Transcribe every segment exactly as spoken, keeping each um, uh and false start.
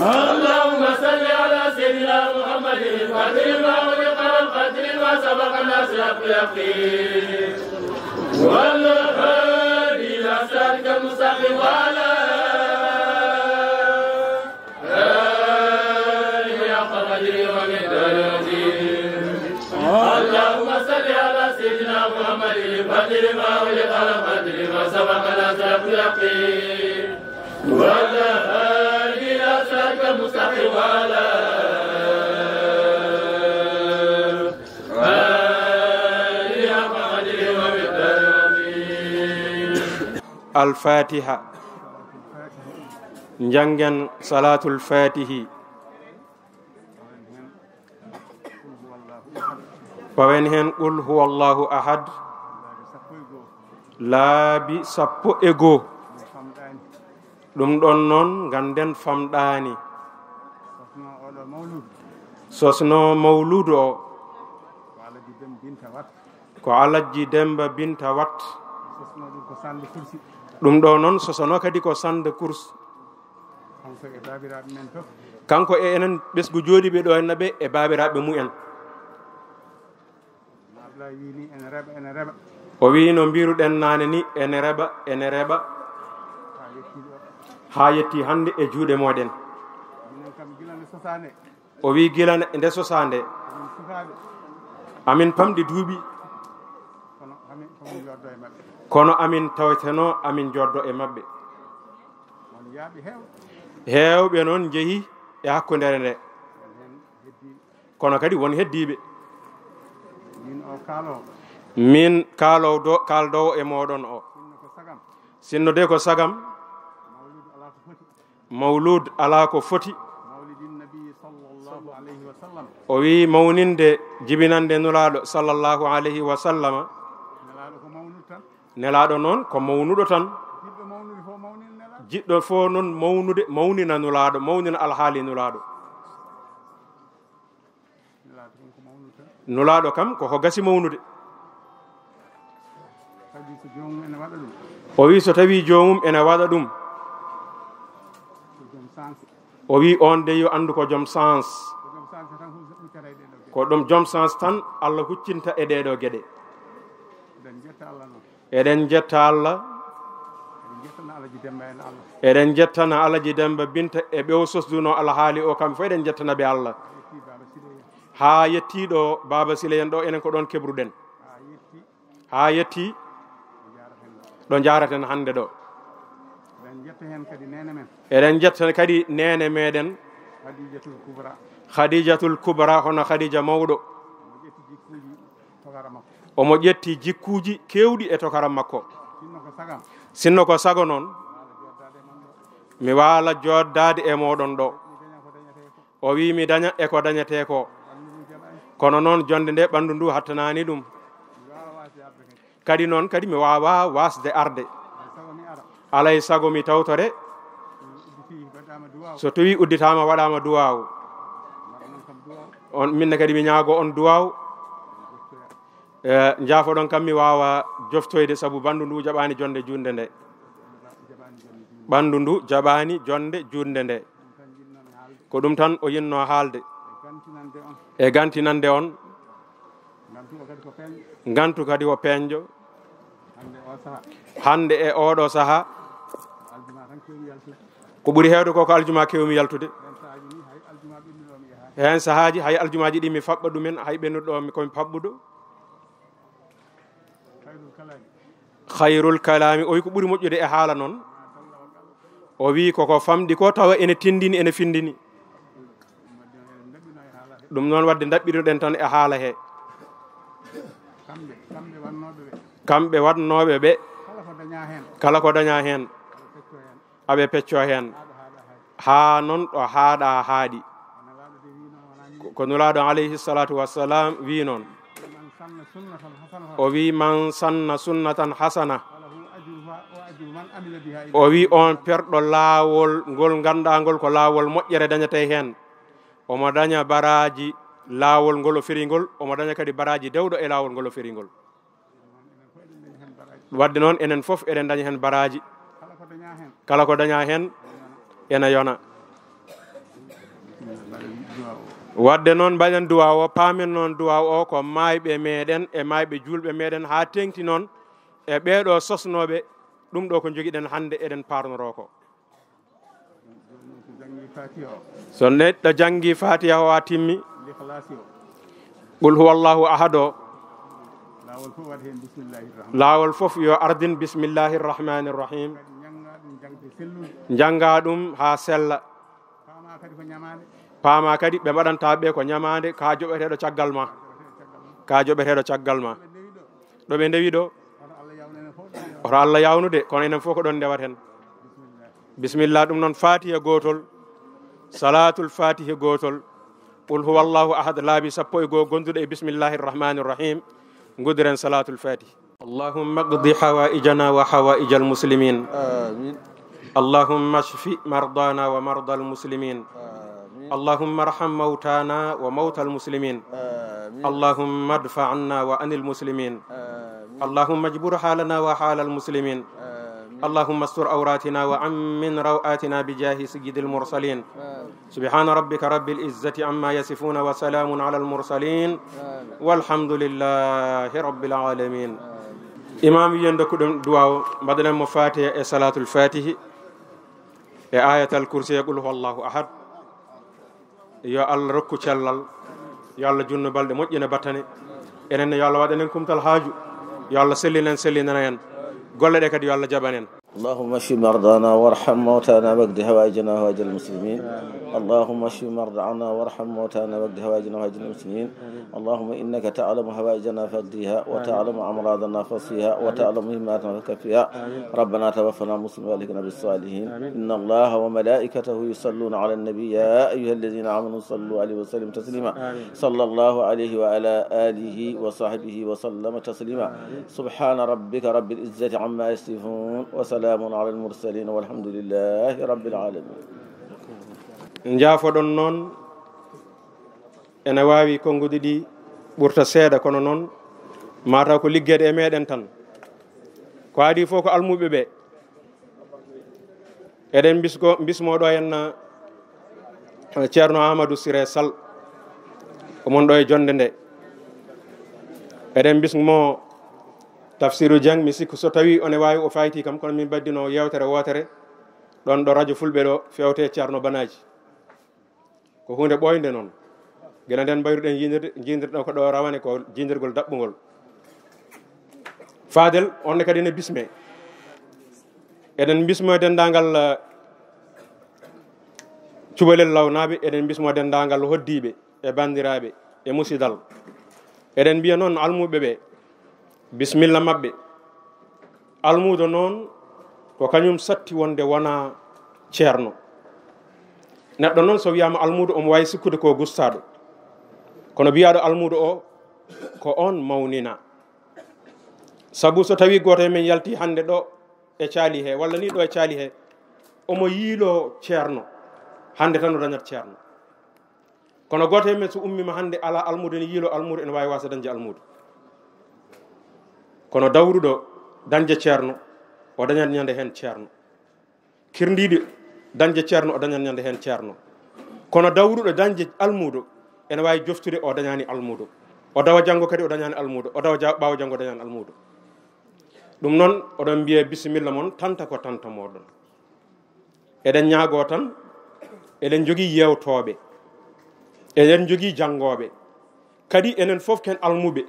اللهم صل على سيدنا محمد الفاتح لما أغلق والخاتم لما سبق ناصر الحق بالحق والهادي إلى صراطك المستقيم وعلى آله حق قدره ومقداره العظيم. اللهم صل على سيدنا محمد الفاتح لما أغلق والخاتم لما سبق ناصر الحق بالحق والهادي إلى صراطك المستقيم وعلى آله حق قدره ومقداره العظيم. Alfatiha. Njanngen Salaatul Faatihi. Pawen heen Qul huwallahu ahad laabi sappo e goo. Ɗum ɗoon noon, ngannden famɗaani. Sosnoo mawluudu o ko Alajji Demmba Binta Wat. Ɗum ɗo noon sosono kadi ko Sande Course. Kanko e baabiraaɓe men fof. Kanko e enen ɓesngu jooɗiiɓe ɗo henna ɓe e baabiraaɓe mumen. No Ablaye wii ni, ene reɓa, ene reɓa. O wii no mbiruɗen naane ni, ene reɓa, ene reɓa. Haa yetti ɗo. Haa yetti hannde e juuɗe mooɗen. Minen kam gila nde sosaa nde. O wii gila nde sosaa nde. Amin sukaaɓe. Amin pamɗi duuɓi. Kono amin, komin joddo e maɓɓe. Kono amin tawtenoo amin joddo e maɓɓe. Won yaaɓe heew. Heewɓe noon njehi e hakkundeere nde. Won heen heddiiɓe. Kono kadi won heddiiɓe. Min o kaaloowo. Min kaaloowo, kaaldowo e mooɗon o. Sinno ko sagam. Sinno de ko sagam. Mawluudu alaa ko foti. Mawluud alaa ko foti. Mawlidin Nabi sallallahu alayhi wa sallam. O wii mawninde jibinande Nulaaɗo sallallahu alayhi wa sallama. Nelaaɗo ko mawnuɗo tan. Nelaaɗo noon ko mawnuɗo tan. Jiɗɗo mawnude fof mawnina Nelaaɗo. Jiɗɗo fof noon mawnude, mawnina Nulaaɗo, mawnina alhaali Nulaaɗo. Nelaaɗo kam ko mawnude tan. Nulaaɗo kam ko ko gasi mawnude. Kadi so joomum ene waɗa ɗum. O wii so tawii joomum ene waɗa ɗum. Ko joom sanse. O wii oon de yo anndu ko joom sens. Ko joom sanse tan huccata e ɗee ɗoo geɗe. Ko ɗum joom sens tan Allah huccinta e ɗee ɗoo geɗe. Eɗen njetta Allah noon. Eɗen njetta Allah. Eɗen njettana Alaji Demmba en Allah. Eɗen njettana Alaji Demmba Binta e ɓe o sosduno alhaali o, kamɓe fof eɗen njettana ɓe Allah. Haa yettii Baaba Sile en. Haa yettii ɗo Baaba Sile en ɗo, enen ko ɗoon kebruɗen. Haa yettii. Haa yettii. Ɗo njaaraten ɗo. Ɗo njaaraten hannde ɗo. Eɗen njetta heen kadi neene men. Eɗen njetta kadi neene meɗen. Khadijatul Kubra. Khadijatul Kubra, hono Khadija mawɗo. Omo ƴetti jikkuuji tokara makko. Omo ƴetti jikkuuji keewɗi e tokara makko. Sinno ko sagam. Sinno ko sago noon, mi waala joddaade e mooɗon ɗo. Mi daña ko dañetee ko. O wii mi daña e ko dañetee ko. Kono noon jonnde nde ɓanndu ndu hattanaani ɗum. Mi waawa waasde arde kadi. Kadi noon kadi mi waawaa waasde arde. Alay sago mi ara. Alay sago mi tawtore. Udditi, mbaɗaama duwaaw. So tawii udditaama waɗaama duwaaw. Mbaɗa noon kam duwaaw. On, min ne kadi mi ñaago on duwaaw. E, njaafoɗon kam mi waawa joftoyde sabu ɓanndu ndu jaɓaani jonnde juutnde nde. Ɓanndu ndu jaɓaani jonnde juutnde nde. Ko ɗum tan o yinnoo haalde. E gantinande on. Ngantu kadi ko peeñjo. Hannde e ooɗo saha. Ko ɓuri heewde ko ko aljuma keewmi yaltude. Heen sahaaji hay aljumaaji ɗi mi faɓɓa ɗumen, hay ɓennuɗo mi komi paɓɓuɗo. Khayrul kalaami, o wi ko ɓuri moƴƴude e haala noon. O wi koko famɗi ko tawa ene tindini, ene findini. Ɗum noon wadde ndaɓɓirinoɗen tan e haala he. Kamɓe, kamɓe wannooɓe ɓe. Kamɓe wannooɓe ɓe. Kala ko dañaa heen. Kala ko dañaa heen. Aɓe pecco heen. Haa noon ɗo haaɗa haaɗi. Ko, ko Nulaaɗo alayhi salatu wassalam wi noon. O wi man sanna sunnatan hasana. O wi on perɗo laawol ngol ngannduɗaa ngol ko laawol moƴƴere dañetee heen. Omo daña baraaji laawol ngol o feri ngol, omo daña kadi baraaji dewɗo e laawol ngol o feri ngol. Wadde noon enen fof eɗen daña heen baraaji. Kala ko dañaa heen ena yona. Wadde noon, mbaɗen duwaaw o, paamen noon duwaaw o ko maayɓe meɗen e maayɓe juulɓe meɗen, haa teeŋti noon e ɓeeɗo sosnooɓe ɗum ɗo ko njogiɗen hannde, eɗen paarnoroo ko. So neɗɗo janngi Fatiha o, a timmi, Qul huwallahu ahad o, laawol fof yo ardin bismillahi rrahmani rrahim. Njannga ɗum haa sella. Paama kadi ɓe mbaɗanta ɓe ko ñamaande, ka joɓeteeɗo caggal ma. Ka joɓeteeɗo caggal ma. Ɗo ɓe ndewi ɗo, oto Allah yawnude, kono enen fof ko ɗon ndewat hen. Bismillah, ɗum noon, Fatiha gootol, Salatul Fatiha gootol, Qul huwallahu ahad laabi sappo e goo gonduɗo e Bismillahi rrahmani rrahim. Nguddiren Salatul Fatiha. اللهم اقض حوائجنا وحوائج المسلمين. آمين. اللهم اشف مرضانا ومرضى المسلمين. آمين. اللهم ارحم موتانا وموتى المسلمين. آمين. اللهم ادفع عنا وعن المسلمين. آمين. اللهم اجبر حالنا وحال المسلمين. آمين. اللهم استر عوراتنا وأمن روآتنا بجاه سيد المرسلين. آمين. سبحان ربك رب العزة عما يصفون وسلام على المرسلين والحمد لله رب العالمين. Imam, wiyen dokkuɗen duwaaw, mbaɗanen mo Fatiha e Salatul Fatihi e Ayatal Kursi e Qul huwallahu ahad. Yo Allah rokku cellal, yo Allah junnu balɗe moƴƴina battane. Enen ne, yo Allah waɗanen kumtal haaju, yo Allah sellinen, sellinana en. Golle ɗe kadi yo Allah jaɓanen. اللهم اشف مرضانا وارحم موتانا واقض حوائجنا وحوائج المسلمين. اللهم اشف مرضانا وارحم موتانا واقض حوائجنا وحوائج المسلمين. اللهم إنك تعلم حوائجنا فاقضها وتعلم أمراضنا فاشفها وتعلم مهماتنا فكفها. ربنا توفنا مسلمين وألحقنا بالصالحين. إن الله وملائكته يصلون على النبي يا أيها الذين آمنوا صلوا عليه وسلموا تسليما. صلى الله عليه وعلى آله وصحبه وسلم تسليما. سبحان ربك رب العزة عما يصفون وسلام على المرسلين والحمد لله رب العالمين. Njaafoɗon noon, ene waawi konnguɗi ɗi ɓurta seeɗa, kono noon mataw ko liggeede e meɗen tan. Ko adii fof ko almuɓe ɓe. Eɗen mbisko, mbismo ɗo henna Ceerno Amadou Siré Sall, omon ɗo e jonnde nde. Eɗen mbismo Tafsiru Dieng, mi sikku so tawi one waawi o fayti kam, kono min mbaddino yewtere wootere ɗon ɗo radio Fulɓe ɗo, fewte Ceerno Banaji. Ko huunde ɓooynde noon. Gila nden mbayruɗen jiindirde, jiindirɗen ko ɗo rawane ko jiindirgol daɓɓungol. Fadel, on ne kadi ne bisme. Eɗen mbismo e denndaangal, eh, cubalel lawnaaɓe, eɗen mbismo denndaangal hoddiiɓe e banndiraaɓe e musidal. Eɗen mbiya noon almuɓe ɓe, bismilla maɓɓe. Almuudo noon, ko kañum satti wonde wona ceerno. Neɗɗo noon, so wiyaama almuudo, omo waawi sikkude ko gustaaɗo. Kono biyaaɗo almuudo o, ko on mawnina. Sabu so tawi gooto e men yalti hannde ɗo e caali he, walla ni ɗo e caali he, omo yiiloo ceerno, hannde tan o dañat ceerno. Kono gooto e men so ummiima hannde alaa almuudo, ene yiiloo almuudo, ene waawi waasa dañde almuudo. Kono dawruɗo dañde ceerno, o dañat ñande heen ceerno. Kirndiiɗo dañde ceerno, o dañat ñande heen ceerno. Kono dawruɗo dañde almuudo, ene waawi joftude o dañaani almuudo. O dawa janngo kadi o dañaani almuudo. O dawa ja-, ɓaawo janngo o dañaani almuudo. Ɗum noon, oɗon mbiya bisimilla mon, tanta ko tanta mooɗon. Eɗen ñaagoo tan, eɗen njogii yeewtooɓe, eɗen njogii janngooɓe, kadi enen fof ken almuɓe.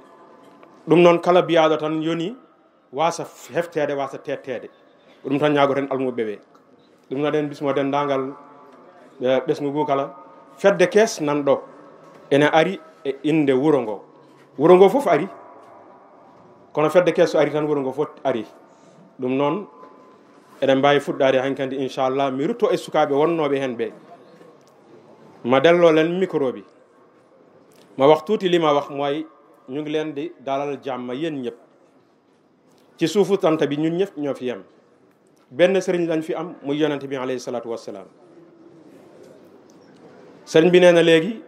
Ɗum noon, kala biyaaɗo tan yoni waasa hefteede, waasa teetteede. Ko ɗum tan ñaagoten almuɓe ɓe. Ɗum noon, eɗen bismo denndaangal, eh, ɓesngu ngu kala. Fedde kees nan ɗo ene ari e innde wuro ngo. Wuro ngo fof ari, kono fedde kees so ari tan, wuro ngo fof ari. Ɗum noon, eɗen mbaawi fuɗɗaade hankadi, inchallah. Mi rutto e sukaaɓe wonnooɓe heen ɓe. Ma delloo leen micro bi. Ma wax tuuti li ma wax mooy, ñu ngi leen di dalal jàmm yéen ñëpp. Ci suufu tant bi, ñun ñëpp ñoo fi yem. Benn sëriñ lañ fi am, muy yonent bi alayhi salaatu wassalaam. Sëriñ bi nee na léegi,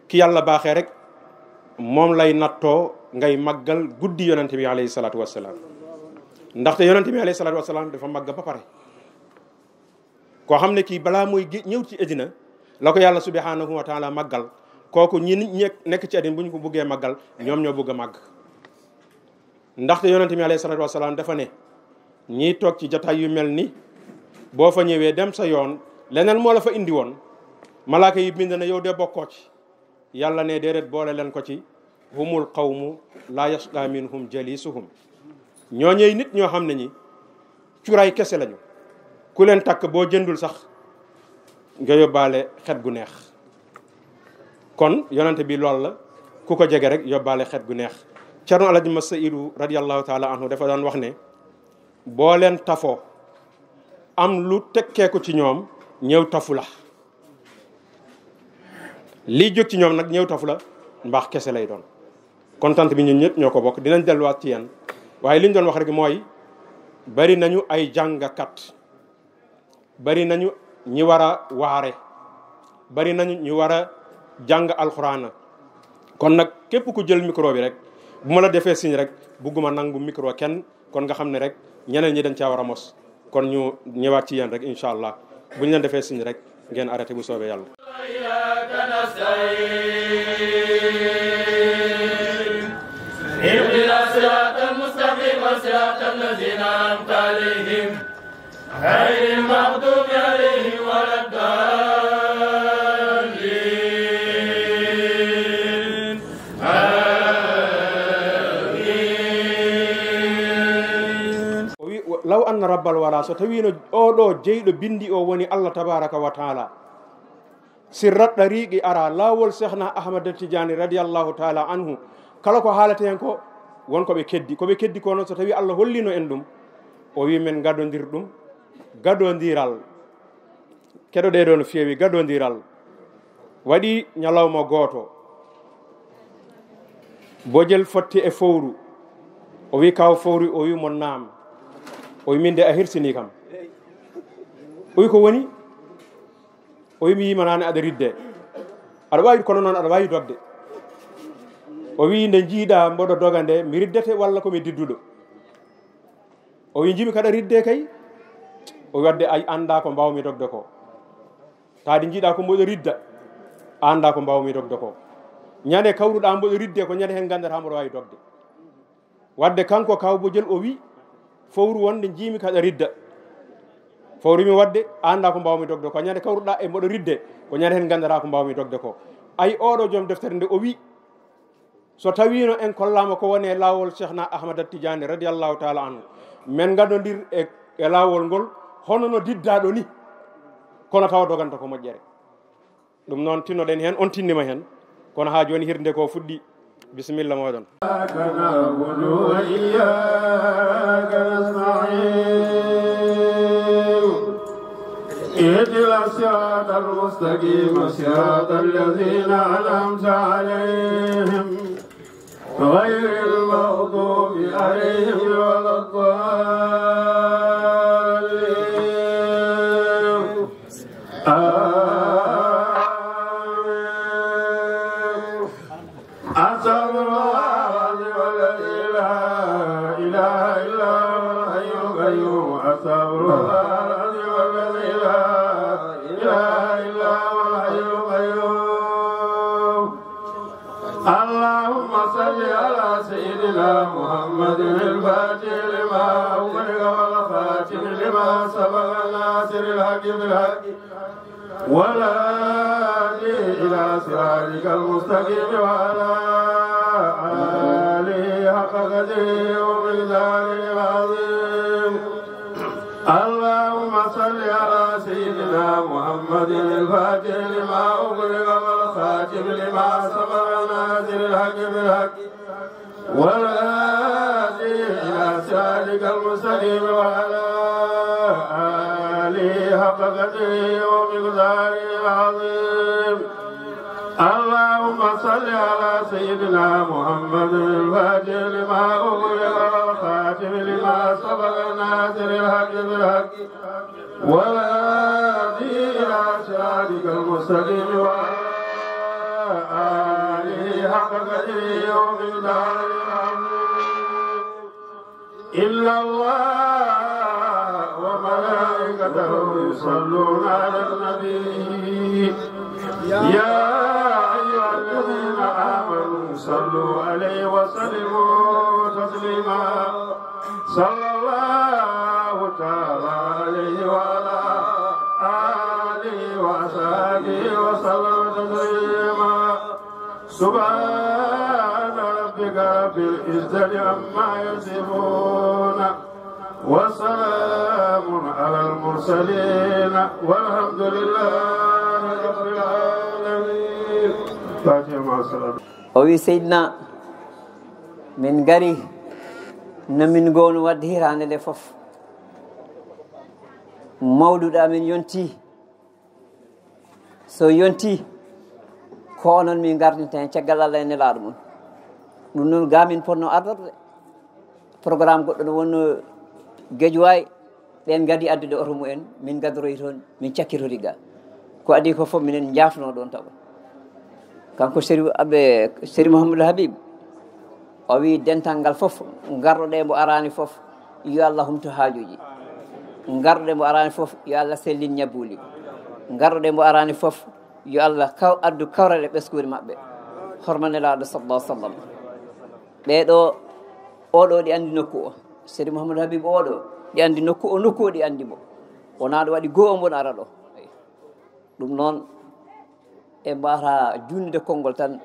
ki Yàlla baaxee rek, moom lay nattoo ngay màggal guddi yonent bi alayhi salaatu wassalaam. Ndaxte yonent bi alayhi salaatu wassalaam dafa màgg ba pare. Koo xam ne kii, balaa muy gé-, ñëw ci àddina, La ko Yàlla subhaanahu wa taala màggal, kooku ñi, ñi nekk ci àddina bu ñu ko bëggee màggal, ñoom ñoo bëgg a màgg. Ndaxte Yonent bi alayhi salaatu wasalaam dafa ne, ñiy toog ci jataay yu mel ni, boo fa ñëwee dem sa yoon, leneen moo la fa indi woon, malaaka yi bind na yow de bokkoo ci. Yàlla ne déedéet, boole leen ko ci, humul qawmu laa yashqa minhum jalisuhum. Ñooñey nit ñoo xam ne ñi cuuraay kese lañu, ku leen takk boo jëndul sax nga yóbbaale xet gu neex. Kon Yonent bi loolu la, ku ko jege rek yóbbaale xet gu neex. Cerno Alaaji Masaidu radiyallahu taala anhu dafa daan wax ne, boo leen tafoo, am lu tekkee ko ci ñoom, ñëw tafu la. Lii jóg ci ñoom nag, ñëw tafu la, mbaax kese lay doon. Kon tant bi ñun ñëpp ñoo ko bokk, dinañ delluwaat ci yéen, waaye li ñu doon wax rek mooy, bari nañu ay jàngkat, bari nañu ñi war a waare, bari nañu ñu war a jàng alxuraan. Kon nag, képp ku jël micro bi rek, bu ma la defee signe rek, bugguma nangu micro kenn, kon nga xam ne rek ñeneen ñi dañ caa war a mos. Kon ñu ñëwaat ci yéen rek, incha allah, bu ñu leen defee signe rek, ngeen arrêté bu soobee Yàlla. اهدنا الصراط المستقيم، صراط الذين أنعمت عليهم، غير المغضوب عليهم ولا الضالين. آمين. O wi, "Law anna rabbal wara", so tawiino oo ɗoo jeyɗo binndi o woni Allah tabaraka wa taala, sirrat ɗariiqi ara, laawol Seexna Ahmad Tijaani radiyallahu taala anhu, kala ko haalata heen ko, won ko ɓe keddi. Ko ɓe keddi ko noon, so tawi Allah holliino en ɗum, o wi men gadondir ɗum, gadondiral. Keɗoɗee ɗoo no feewi, gadondiral. Waɗi ñalawma gooto, Bojel fotti e fowru. O wi, "Kaaw fowru?" O wi mo, "Naam." O wi, "Min de a hirsini kam." O wi, "Ko woni?" O wi, "Mi yimanaani aɗa ridde. Aɗa waawi, kono noon aɗa waawi dogde." O wi, "Nde njiiɗaa mboɗo doga nde, mi riddete walla ko mi didduɗo?" O wi, "Njiimi kaɗa ridde kay." O wi, "Wadde a anndaa ko mbaawmi dogde ko. Taadi njiiɗaa ko mboɗo ridda, a anndaa ko mbaawmi dogde ko. Ñande kawruɗaa mboɗo ridde, ko ñande heen nganndataa mboɗo waawi dogde." Wadde kanko Kaaw Bojel o wi fowru wonde, "Njiimi kaɗa ridda." Fowru wi mo, "Wadde a anndaa ko mbaawmi dogde ko. Ñande kawruɗaa e mboɗo ridde, ko ñande heen nganndataa ko mbaawmi dogde ko." Ay, oɗo joom deftere nde o wi, so tawiino en kollaama ko woni e laawol Seexna Ahmad Tijaani radiyallahu taala anhu, men gadondir e, e laawol ngol, hono no diddaaɗo ni, kono tawa doganta ko moƴƴere. Ɗum noon, tinnoɗen heen, on tinnima heen, kono haa jooni hirde ko fuɗɗi. Bisimilla mooɗon. إياك نعبد وإياك نستعين. اهدنا الصراط المستقيم، صراط الذين أنعمت عليهم، غير المغضوب عليهم ولا الضالين. آمين. أستغفر الله العظيم الذي لا إله إلا هو الحي القيوم. أستغفر الله العظيم الذي لا إله إلا هو الحي القيوم. اللهم صل على سيدنا محمد الفاتح لما أغلق والخاتم لما سبق ناصر الحق بالحق والهادي إلى صراطك المستقيم وعلى آله حق قدره ومقداره العظيم. اللهم صل على سيدنا محمد الفاتح لما أغلق والخاتم لما سبق ناصر الحق بالحق والهادي إلى صراطك المستقيم وعلى آله حق قدره ومقداره العظيم. اللهم صل على سيدنا محمد الفاتح لما أغلق والخاتم لما سبق ناصر الحق بالحق والهادي إلى صراطك المستقيم وعلى آله حق قدره ومقداره العظيم. إن الله وملائكته يصلون على النبي. صلى الله تعالى عليه وعلى آله وصحبه وسلم تسليما. سبحان ربك رب العزة عما يصفون، وسلام على المرسلين، والحمد لله رب العالمين. فاتحة مع السلام. O wi, Seydina, min ngari no min ngowno waɗde hitaande nde fof. Mawluudu amin yontii. So yontii, ko onon min ngardinta heen caggal Allah e nelaaɗo mum. Ɗum noon, ga min potno ardorde. Programme goɗɗo no wonno Guédiawaye, ɓeen ngadi addude oto mumen, min ngadoroyi toon, min cakkitori ga. Ko adii ko fof minen njaafno ɗoon tawa. Kanko Seri Aɓe, Seri Mouhamadou Habib, o wi dental ngal fof, ngarɗo ɗe mbo araani fof, yo Allah humto haajuuji. Ngarɗo ɗe mbo araani fof, yo Allah sellin ñabbuuli. Ngarɗo ɗe mbo araani fof, yo Allah kaw-, addu kawral e ɓeskuuji maɓɓe. Horma nelaaɗo sallallahu alaihi wasallam. Ɓee ɗo, oo ɗo ɗi anndi nokku o. Seri Mouhamadou Habib oo ɗo, ɗi anndi nokku o, nokku o ɗi anndi mo. Wonaa ɗo waɗi goo o mbo no ara ɗo. Ɗum noon, en mbaawata juutnude konngol tan,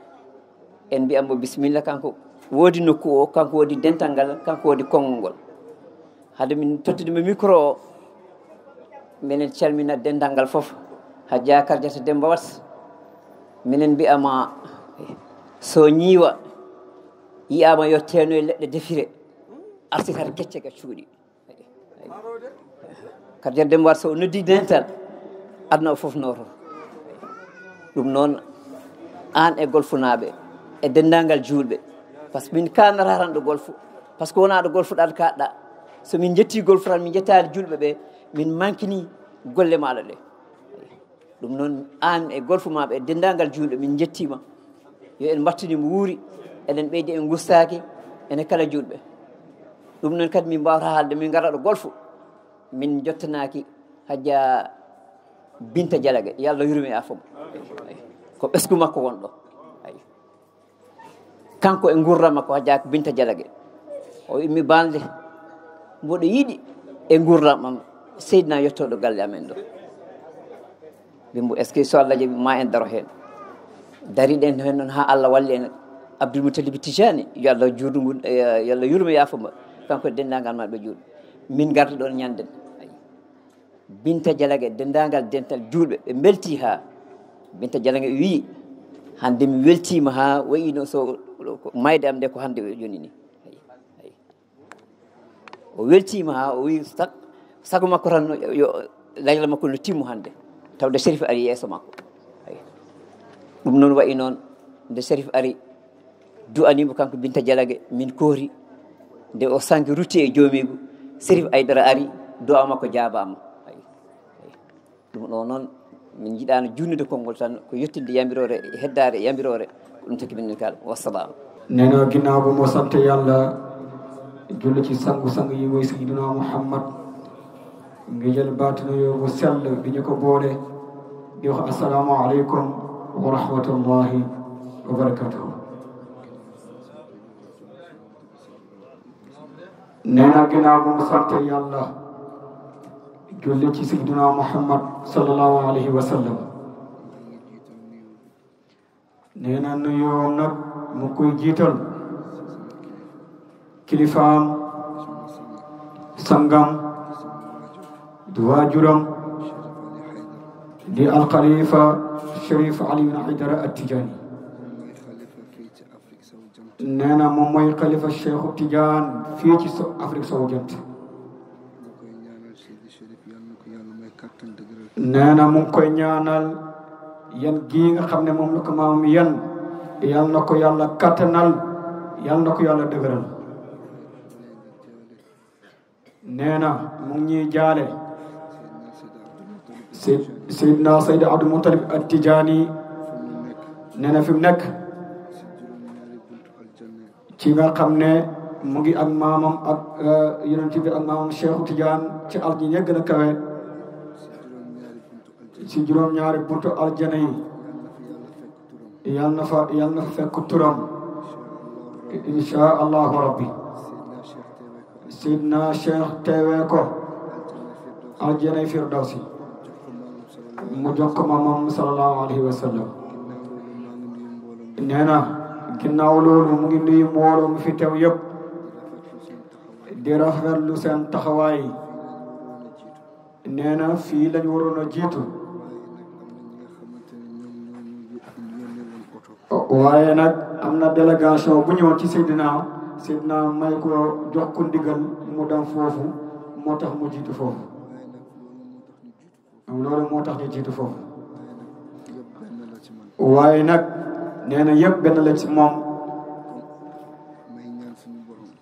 en mbiya mbo bisimilla, kanko woodi nokku o, kanko woodi dental ngal, kanko woodi konngol ngol. Hade min tottude mo micro o, minen calmina dental ngal fof. Hajja Kardiata Demba Wat, minen mbiya ma, so ñiiwa yiyaama yo teeno e leɗɗe defire, artirata kecce ga cuuɗi. Kadi Demba War, so o noddi dental, aduna o fof nooto. Ɗum noon, aan e golfunaaɓe, e denndaangal juulɓe, par ce que min kaanata tan ɗo golfu, par ce que wonaa ɗo golfuɗaa kaaɗɗaa. So min njettii golfu tan, min njettaali juulɓe ɓe, min mankini golle maaɗa ɗe. Ɗum noon, aan e golfumaaɓe, e denndaangal juulɓe, min njettiima. Yo en mbattini mo wuuri, eɗen ɓeydi en ngustaaki, ene kala juulɓe. Ɗum noon kadi min mbaawata haalde, min ngara ɗo golfu, min njottanaaki Hajja Binta Jalage, yo Allah yurme yaafo mo. Ko ɓesngu makko won ɗo. Kanko e nguurndam makko, Hajja Binta Jalage. O immi balnde, mboɗo yiɗi e nguurndam am, Seydina yottooɗo galle amen ɗo. Ɓe mbo, est-ce que so Allah jaɓi, ma en daro heen? Dariɗen heen noon haa Allah walli en. Abdoul Moutalib Tijani, yo Allah juutnu ngu, eh, yo Allah yurme yaafo mo. Kanko e denndaangal maɓɓe juulɓe. Min ngardi ɗoon ñande. Binta Jalage, denndaangal dental juulɓe, ɓe mbeltii haa. Binta Jalage wiyi, hannde mi weltiima haa wayi no so, ko mayde am nde ko hannde o joni ni. O weltiima haa o wiyi sag-, sago makko tan no, yo laylal makko no timmu hannde. Tawde Cherif ari yeeso makko. Ɗum noon wayi noon, nde Cherif ari, du'anii mo kanko Binta Jalage, min koori. Nde o sanki rutti e joomiigu, Cherif Aydara ari, du'a makko jaabaama. Ayi. Ayi. Ɗum ɗo noon, min njiɗaano juutnude konngol tan, ko yettinde yamiroore, heddaare yamiroore, ko ɗum taki min kala. Wassalam. Nee na ginnaaw bu mu sant Yàlla, julli ci sangu-sang yi, mooy Sayyiduna Muhammad, ngi jël baat nuyoo bu sell bi ñu ko boole, di wax assalaamu aleykum wa rahmatullahi wa barakatuh. Nee na ginnaaw bu mu sant Yàlla, julli ci Sayyiduna Muhammad sallallahu alayhi wa sallam. Nee na nuyoo nag mu koy jiital kilifaam, sangam, di waajuram, di Alxalifa Cherif Aliyun Aydara At-Tijani. Nee na moom mooy xalifa Cheikhu Tidiane fii ci so-, Afrique sowu jant. Nee na mu ngi koy ñaanal yan gii nga xam ne moom la ko maamam yan, yal na ko Yàlla kattanal, yal na ko Yàlla dëgëral. Nee na mu ngi ñuy jaale Sey-, Seydina Seydi Abdou Moutalib At-Tijani. Nee na fi mu nekk ci nga xam ne mu ngi ak maamam ak, euh, Yonent bi ak maamam Cheikh Tidiane ci aljana ya gën a kawe, ci juróom-ñaari buntu aljana yi. Yal na fa, yal na fa fekk turam. Insha Allahu Rabbi. Sidna Cheikh teewee ko aljana Firdawsi, mu jox ko Maamam sallallahu alayhi wa sallam. Nee na, ginnaaw loolu, mu ngi nuyu mbooloo mu fi teew yépp, di rafetlu seen taxawaay. Nee na, fii lañu waroon a jiitu. Waaye nag, am na délégation bu ñëw ci Seydina, Seydina may ko, jox ko ndigal mu dem foofu, moo tax mu jiitu foofu. Loolu moo tax ñu jiitu foofu. Waaye nag, nee na, yépp benn la ci moom.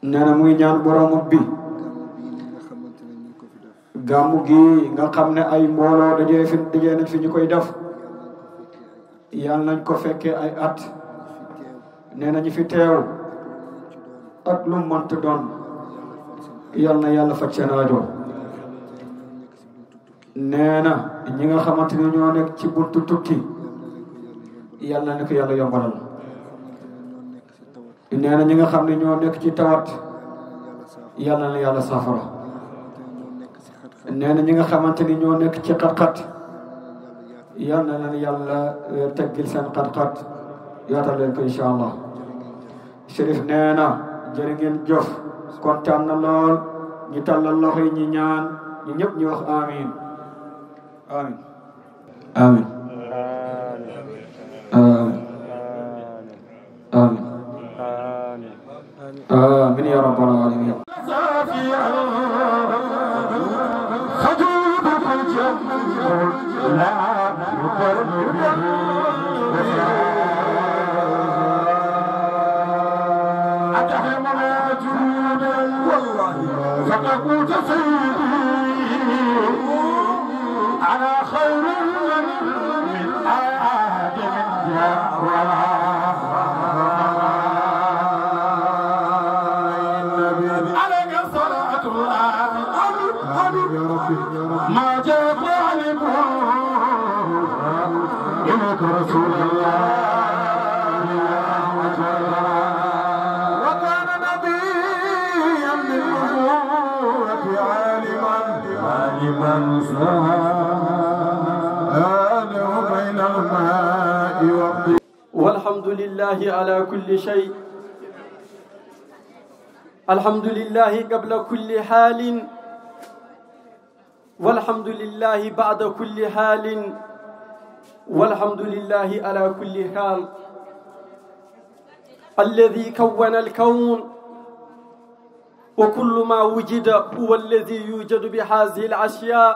Nee na, muy ñaan Boromam bi, gàmmu gi nga xam ne ay mbooloo dajee fi, dajee nañ fi, ñu koy def, yal nañ ko fekkee ay at. Nee na, ñi fi teew ak lu mu mënta doon, yal na Yàlla faj seen aajo. Nee na, ñi nga xamante ni ñoo nekk ci buntu tukki, yal na ko Yàlla yombalal. Nee na, ñi nga xam ne ñoo nekk ci tawat, yal na Yàlla saafara. Nee na, ñi nga xamante ni ñoo nekk ci xat-xat, yal na leen Yàlla, eh, teggil seen xat-xat, yaatal leen ko, incha Allah. Chérif nee na, jërë ngeen jëf, kontaan na lool. Ñi tàllal loxo yi, ñi ñaan, ñi ñëpp ñu wax amin. Amin. Amin. Amin. Amin. Amin ya rabbal alamin. أنا خير من آدم جاء ولا عليك صلاة الله. ما جاء طالب إليك رسول الله. وكان نبيا بالنبوة عالما، عالما سهى آدم بين الماء والطين. والحمد لله على كل شيء. الحمد لله قبل كل حال، والحمد لله بعد كل حال، والحمد لله على كل حال. الذي كون الكون وكل ما وجد هو الذي يوجد بهذه الأشياء.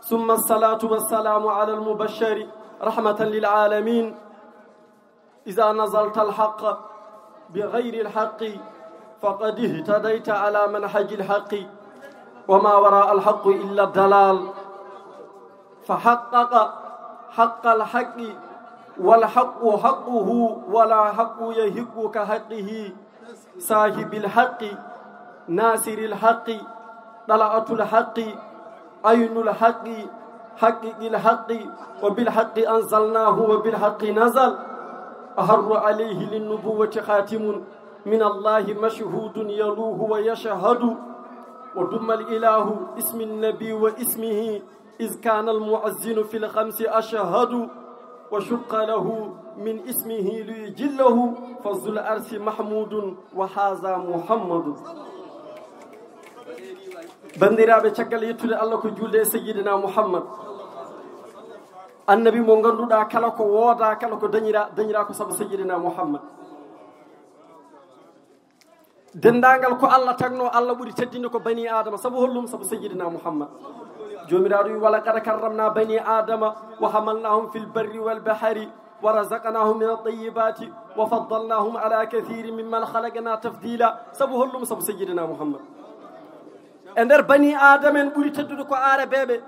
ثم الصلاة والسلام على المبشر رحمة للعالمين. إذا نزلت الحق بغير الحق فقد اهتديت على منهج الحق، وما وراء الحق إلا الضلال. فحقق حق الحق، والحق حقه، ولا حق يحق كحقه. صاحب الحق، ناصر الحق، طلعة الحق، عين الحق، حقيقي الحق، وبالحق أنزلناه وبالحق نزل. أحر عليه للنبوة خاتم من الله مشهود يلوه ويشهد. وضم الإله اسم النبي واسمه إذ كان المؤذن في الخمس أشهد، وشق له من اسمه ليجله، فذو العرش محمود وهذا محمد. Banndiraaɓe, caggal yettude Allah ko juulde e Sayyidina Muhammad, Annabi mo ngannduɗaa kala ko woodaa, kala ko dañiraa, dañiraa ko sabu Sayyidina Muhammad. Denndaangal ko Allah tagnoo, Allah ɓuri teddinde ko bani Aadama. Sabu hollum? Sabu Sayyidina Muhammad. Joomiraaɗo wi: ولقد كرمنا بني آدم وحملناهم في البر والبحر ورزقناهم من الطيبات وفضلناهم على كثير ممن خلقنا تفضيلا. Sabu hollum? Sabu Sayyidina Muhammad. E nder bani Aadama en ɓuri teddude ko Aarabeeɓe.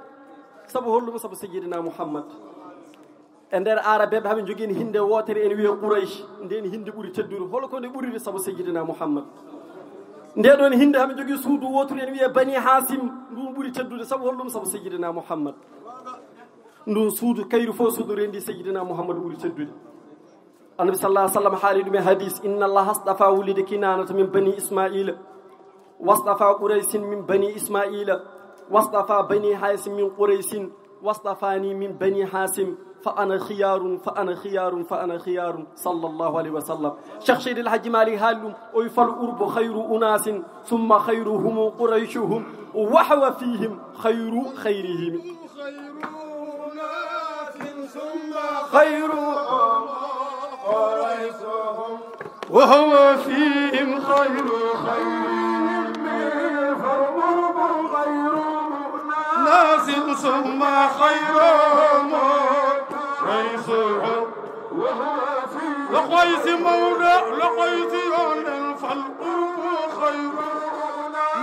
Sabu hollum? Sabu Sayyidina Muhammad. E nder Aarabeeɓe, haɓe njogii hinde wootere, ene wiyee Quraysh. Ndeen hinde ɓuri teddude. Holo ko nde ɓuriri? Sabu Sayyidina Muhammad. Ndee ɗoon hinde, haɓe njogii suudu wooturu, ene wiyee Bani Haasim. Nduun ɓuri teddude. Sabu hollum? Sabu Sayyidina Muhammad. Nduun suudu, kayru fof suudu renndi Sayyidina Muhammad ɓuri teddude. Annabi sallallahu alaihi wasallam haali ɗum e hadis: إن الله اصطفى ولد كنانة من بني إسماعيل. واصطفى قريش من بني إسماعيل، واصطفى بني هاشم من قريش، واصطفاني من بني هاشم، فأنا خيار، فأنا خيار، فأنا خيار، صلى الله عليه وسلم. Cheikh Seydi El Hadji Malick haali ɗum, o wi: "فالعرب خير أناس، ثم خيرهم قريشهم، وهو فيهم خير خيرهم." خير وهو فيهم خير خيرهم، فالغرب خير ناس ثم خيرهم قريشهم. لقيس مولى، لقيس يونس، فالقرب خير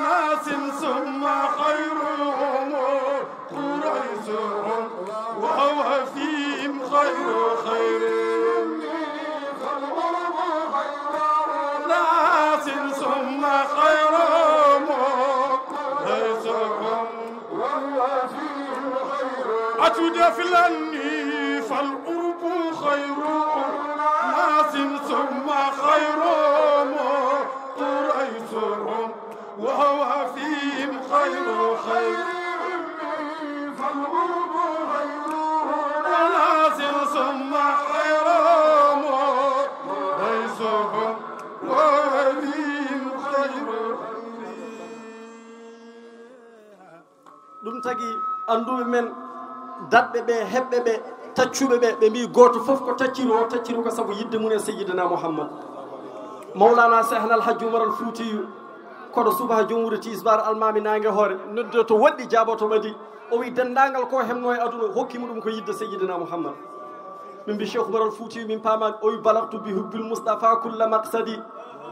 ناس ثم خيرهم قريشهم، وهو فيهم خير خير ناس ثم خيرهم قريشهم. أتدفلني فالقرب خير ناس ثم خيرهم قريشهم، وهو فيهم خير خير، فالغرب خير ناس ثم خيرهم قريشهم، وهو فيهم خير خير. Ɗum tagi annduɓe men, daɗɓe ɓe, heɓɓe ɓe, taccuɓe ɓe, ɓe mbii gooto fof ko tacciri o, tacciri ko sabu yiɗde mum e Seyyidina Muhammad. Mawlana Cheikhna Al Hajji Umar Al Fuutiyu, koɗo subaka, jom wuuro, tisbaar, almaami, naange, hoore, noddi to woɗɗi, jaaboto madi. O wi: "Denndaangal ko heɓnoo e aduna, hokkii mi ɗum ko yiɗde Seyyidina Muhammad." Min mbi Cheikh Umar Al Fuutiyu, min paamaani. O wi: "بلغت بحب المصطفى كل مقصدي،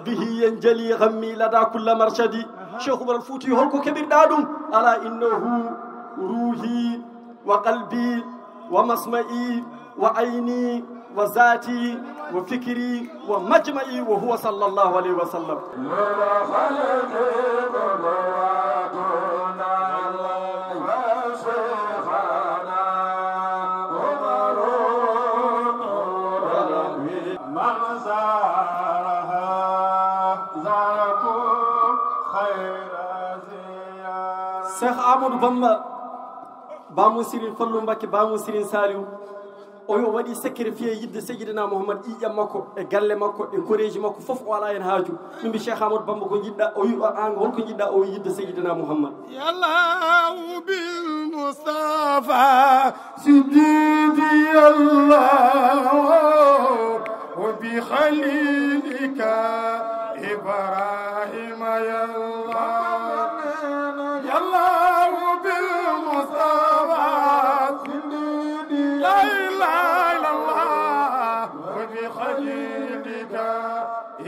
به ينجلي غمي لدى كل مرشدي." Cheikh Umar Al Fuutiyu, holko keɓirɗaa ɗum? "ألا إنه روحي وقلبي ومسمعي وعيني وذاتي وفكري ومجمعي وهو صلى الله عليه وسلم." Cheikh Amadou Bamba, baamu Serigne Fallou Mbacké, baamu Serigne Saliou, o wi o waɗi sacrifice yiɗde Seydina Mouhammad, ƴiiƴam makko, e galle makko, e koreeji makko fof, o alaa heen haaju. Min mbi Cheikh Amadou Bamba, ko njiɗɗa? O wi o, aan, holko njiɗɗa? O wi yiɗde Seydina Mouhammad. يا الله بالمصطفى سيدي الله، وبخليلك إبراهيم يا الله. يا الله بالمصطفى، لا إله إلا الله، وبخليلك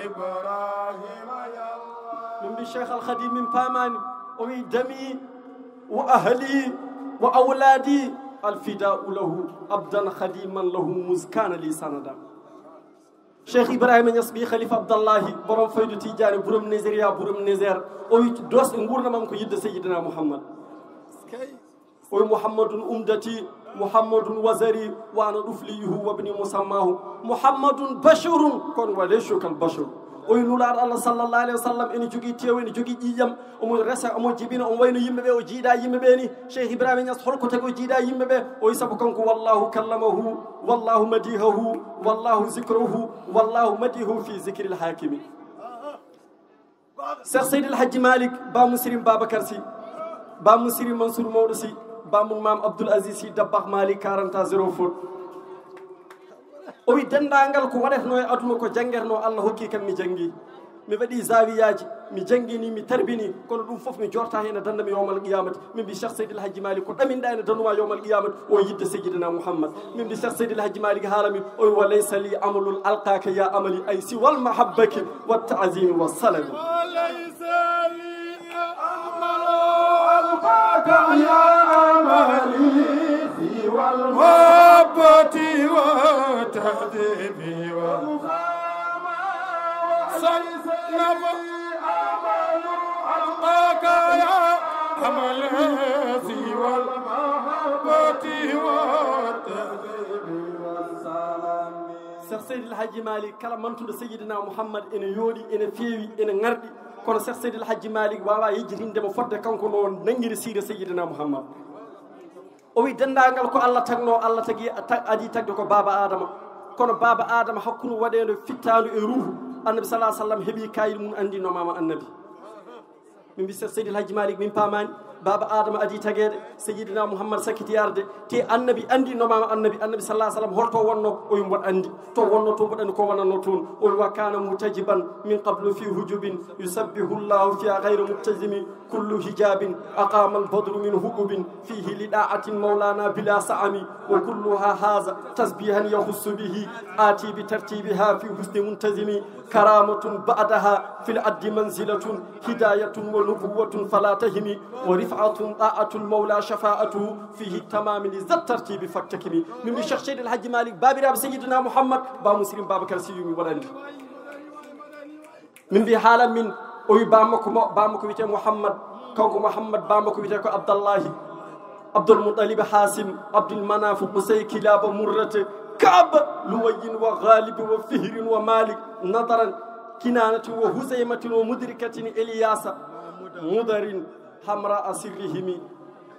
إبراهيم يا الله. Min mbi Cheikh Al Khadim, min paamaani. O wi: دمي وأهلي وأولادي الفداء له، عبدا خديما له مذ كان لي سندا. Cheikh Ibrahima Niass, ɓii Khalifa Abdallahi, borom Faydu Tijaani, borom Nigeria, borom Niger, o wi doosɗe nguurndam am ko yiɗde Seydina Mouhammad. O wi: محمد عمدتي، محمد وزري، وأنا طفليه وابني مسماه، محمد بشر كن وليس كالبشر. O wi Nulaaɗo Allah sallallahu alayhi wa sallam ene jogii teewu, ene jogii ƴiiƴam, omo resa, omo jibina, omo wayno yimɓe ɓe, o jiidaa yimɓe ɓe ni. Cheikh Ibrahima Niass, holko tagi o jiidaa yimɓe ɓe? O wi sabu kanko: والله كلمه، والله مدحه، والله ذكره، والله مدحه في ذكر الحاكم. Cheikh Seydi El Hadji Malick, baamu Serigne Babacar Sy, baamu Serigne Mansour Mawɗo Sy, baamu Maam Abdoul Aziz Sy Dabakh Malick, quarante ans, zéro faute. O wi denndaangal ko waɗetnoo e aduna ko janngetnoo, Allah hokki kam mi janngi. Mi waɗi zawiyaaji, mi janngini, mi tarbini, kono ɗum fof mi jorta heen e danndam yowmal qiyamati. Min mbi Cheikh Seydi El Hadji Malick, ko ɗaminɗa ene dannduma yowmal qiyamati, o yiɗde Seydina Mouhammad. Min mbi Cheikh Seydi El Hadji Malick haala min, o wi: وليس لي عمل ألقاك يا أملي، أي سوى المحبة والتعظيم والسلام. وليس لي عمل ألقاك يا أملي، سوى المحبة والتعظيم والسلام. صنف ألقاك يا أمل سوى المحبة والتهذيب والسلام. Cheikh Seydi El Hadji Malick, kala mantuɗo Seydina Mouhammad ene yooɗi, ene feewi, ene ŋarɗi. Kono Cheikh Seydil Hadji Malick wawa yejjitinde mo fodde kanko no nanngiri siira Seydina Muhammad. O wi denndaangal ko Allah tagnoo, Allah tagi, ta-, adii tagde ko baaba Aadama. Kono baaba Aadama, hakkunde waɗeende fittaandu e ruuhu, Annabi sallallahu alaihi wasallam heɓi kayit mum, anndi nomaama Annabi. Min mbi Seydil Hadji Malick, min paamaani. Baaba Aadama adii tageede, Seydina Muhammad sakkiti arde, te Annabi anndi nomaama Annabi. Annabi sallallahu alaihi wasallam, holto wonno? O wi mboɗo anndi. To wonno to, mboɗo anndi ko wonanno toon. O wi: "Wa kana mutajiban min qablu fi hujubin, yusabbihu Allahu fiha ghayra muktazimi. Kullu hijabin aqama al-badru min hububin, fihi li da'atin maulana bila sa'ami. Wa kulluha haza tasbihan yakhussu bihi, ati bi tartibiha fi husni muntazimi. Karamatun ba'daha fil addi manzilatun, hidayatun wa nubuwwatun fala tahimi. Wa rif'atun ta'atul maula shafa'atuhu, fihi tamami li zat tartibi fattakimi." Min mbi Cheikh Seydil Hadji Malick, baabiraaɓe Seydina Muhammad, ba Muslim Babacar Sy, yumi waɗandi. Min mbi haalan min, o wi bammakko mo, bammakko wiyetee Muhammad, kanko Muhammad bammakko wiyetee ko Abdallahi, Abdul Muttalib, Hasim, Abdul Manaf, Qusay, Kilaba, Murrata, Kaaba, Luwayyin wa Ghalib wa Fihrin wa Malik, Nadaran, Kinanatin wa Huzaymatin wa Mudrikatin, Ilyasa, Mudarin, Hamra sirrihimi.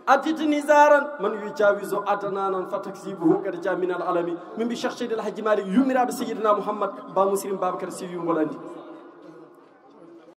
Adid nizaran man yujawizu adnanan fa takzibuhu qad ja min al alami. Min mbi Cheikh Seydil Hadji Malick, yummiraaɓe Seydina Muhammad, ba Muslim Babacar Sy, yumbo landi.